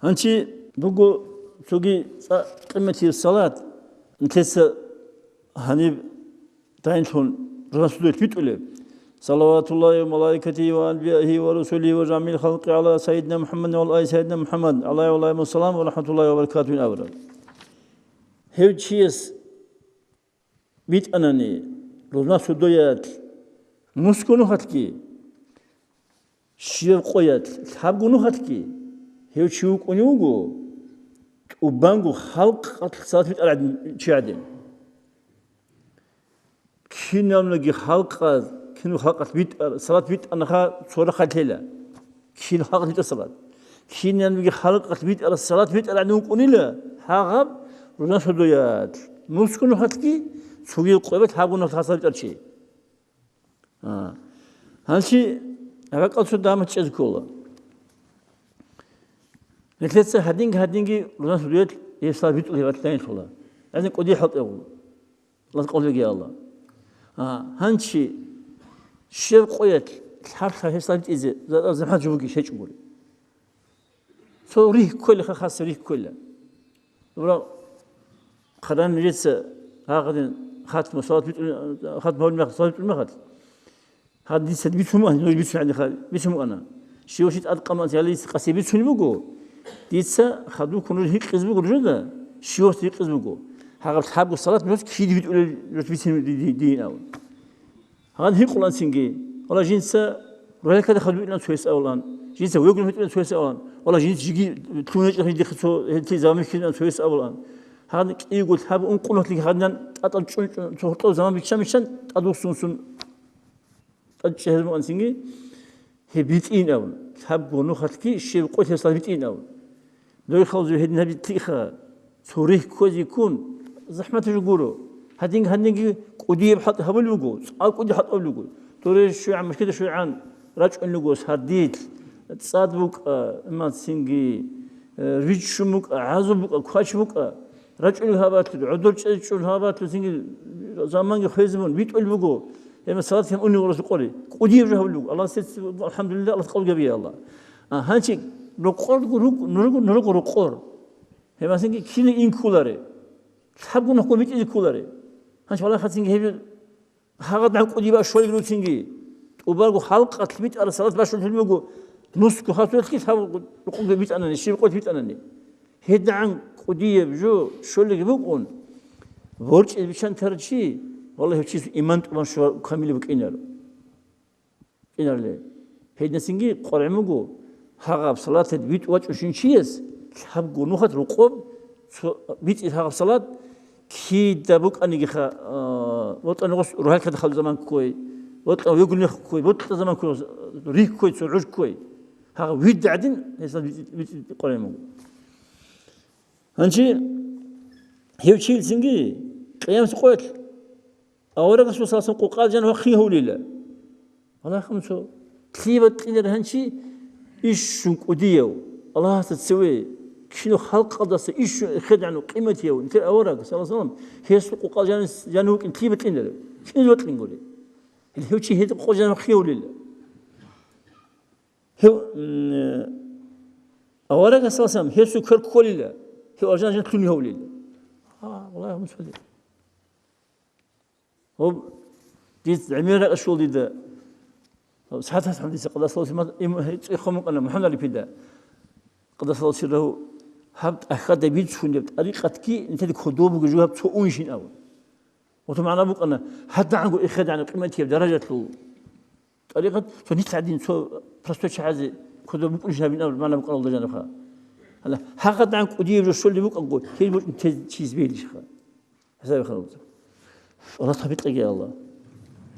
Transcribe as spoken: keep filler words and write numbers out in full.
Гьанчи буго цоги цӀа-, къиматияб салат, нилъеца гьаниб дайинлъун рузман судуялъ битӀулеб: «Салаватуллагьи ва малаикатигьи ва анбияигьи ва русулигьи ва жамигӀил халкъи гӀала сайидина МухӀаммадин ва гӀала али сайидина МухӀаммад, гӀалайгьим ва гӀалайгьимуссалам ва рахӀматуллагьи ва баракатугьу», абураб. Гьев чияс битӀанани, рузман судуялъ нусго нухалъги, щибаб къоялъ лъабго нухалъги, гьев чи вукӀунев вуго тӀубанго халкъалъ салат битӀарав чи гӀадин. Кинабниги халкъалъ, кинаб халкъалъ битӀа-, салат битӀанаха цо рахъалъ лъела. Кин халкъалъ битӀа салат. Кинабниги халкъалъ битӀараб салат битӀараб вукӀунила гьагъаб рузман судуялъ. Нусго нухалъги, цогидаб къоялъ лъабго нухалъ салат битӀарав чи. А. Гьанчи ракӀалъ цо дамат чӀезе ккола. Нилъеца гьадинги-гьадинги рузман судуялъ гьеб салат битӀулеб батилайинлъула. Гьадин кӀудияб хӀалтӀи гьабула. Аллагьас къабул гьабеги, Аллагь. А, гьанчи щибаб къоялъ лъаб-лъаб гьеб салат битӀизе за-, за-, заман жо бугищ гьечӀогури. Цо рихь кколеха, хаса рихь ккола. Дура хъаран нижеца гьагъадин хатма салат битӀун-, хатма гьабулеб мехалъ, салат битӀулеб мехалъ. Гьаб дица бицун букӀана, нуж бицун гьадинха, бицун букӀана. Щивасде тӀадкъаман ялица къаси бицунеб буго. Дица хадубккун нуж гьикъизе буго нужеда, щивасде гьикъизе буго. Гьагъаб лъабго салат нуж кида битӀулел нуж бицин ди-, ди-, дин абун. Гьаниб гьикъулаан цинги, вала жинца рухӀалкада хадуб битӀилан цояс абулаан, жинца вегун битӀилан цояс абулаан, вала жинца жиги лъугьун гьечӀеб дихъе цо гьелъие заман бихьизабилан цояс абулаан. Гьаниб кӀиго лъаб ункъо нухалъги гьадинан тӀатӀал чӀун-чӀун, цо гьоркьоб заман биччан-биччан тӀадвуссун-вуссун тӀадчӀей гьезмугӀан цинги, гьеб битӀин абун, лъабго нухалъги щиб къоялъ гьеб салат битӀин абун. Дойхал жо гьедин гьабитлъиха, цо рихь кквезе ккун, захӀмат жо гуро. Гьадин-, гьадинги кӀудияб хӀалтӀи гьабулеб буго, цӀакъ кӀуди хӀалтӀулеб буго. Доре щвегӀан, мажгиталде щвегӀан рачӀун руго сардилъ, цӀад букӀа, иман цинги, э, риччун букӀа, гӀазаб букӀа, квач букӀа. РачӀунел гьабалъул, гӀодор чӀезчӀун гьабалъул цинги заманги хвезабун битӀулеб буго. Гьеб салат гьеб унев гъоросул къоялъ кӀудияб жо гьабулеб буго. Аллагьас, алхӀамдулиллагь, Аллагьас къабул гьабеги, Аллагь. А, гьанчи рокъорго руг-, нурго, нурго рокъор. Гьеб масанги кина ин кколаре? Лъабго нухго битӀизе кколаре. Гьанчи валахъа цинги гьеб Гьагъадин кӀудияб щолел руцинги, тӀубарго халкъалъ битӀараб салат бащулеб буго, нусго хасуялъги лъабго рукъуги битӀанани, щиб къоялъ битӀанани. ГьедигӀан кӀудияб жо щолелги букӀун, борчӀизе биччан тарав чи, валлагь, гьев чиясул иман тӀубан щвараб камилаб букӀинаро. КӀинарли. Гьединасинги къваригӀун буго, гьагъаб салаталде битӀун вачӀунщин чияс лъабго нухалъ рокъоб цо битӀизе гьагъаб салат кида букӀанигиха, а, бокьани гъос рухӀалкада хадуб заман ккой, бокьани вегун мех ккой, бокьа заман ккой, рихь ккой, цо гӀуж ккой. Гьагъаб видегӀадин гьесда битӀи-, битӀи къваригӀун буго. Гьанчи гьев чиясинги къиямасеб къоялъ Аварагасул саллаллагьу гӀалайгьи ва саллам къокъал жанив вахъин гьавлила. Валлагь, цо лъие бокьиларо гьанчи ишшун кӀудияв, Аллагьасда цеве, кинав халкъалдаса ишшун эхедегӀанав къиматияв нилъер авараг, саллаллагьу гӀалайгьи ва саллам, гьесул къокъал жанив, жанив вукӀин лъие бокьиларо? Киназе бокьингури? Гьел гьев чи гьедин къокъал жанив вахъин гьавлила. Гьев, м, аварагас, саллаллагьу гӀалайгьи ва саллам, гьесул квер кколила, гьев алжан-, жан лъугьин гьавлила. А, валлагь, мусалил. Гьоб, дица гӀемер ракӀ щвел дида. СахӀат хӀамдиса къадасалъуси ма-, им-, цӀехун букӀана МухӀаммад Алипида. Къадасалъуси рагьу, гьаб тӀахьазда бицунеб тӀарикъатги нилъеда кодоб бугеб жо гьаб цо унщин абун. ГьатӀа магӀна букӀана, гьадагӀанго эхедегӀанаб къиматияб даражалъул тӀарикъат, цо нилъ гӀадин, цо простой чагӀазе кодоб букӀунщин гьабин абураб магӀна букӀана алда жанибха. Гьала, гьагъадагӀан кӀудияб жо щолеб букӀаго, гьел букӀин те-, чияс бегьилищха? ХӀисабе ханубца. Аллагь тавфикъ кьеги, Аллагь.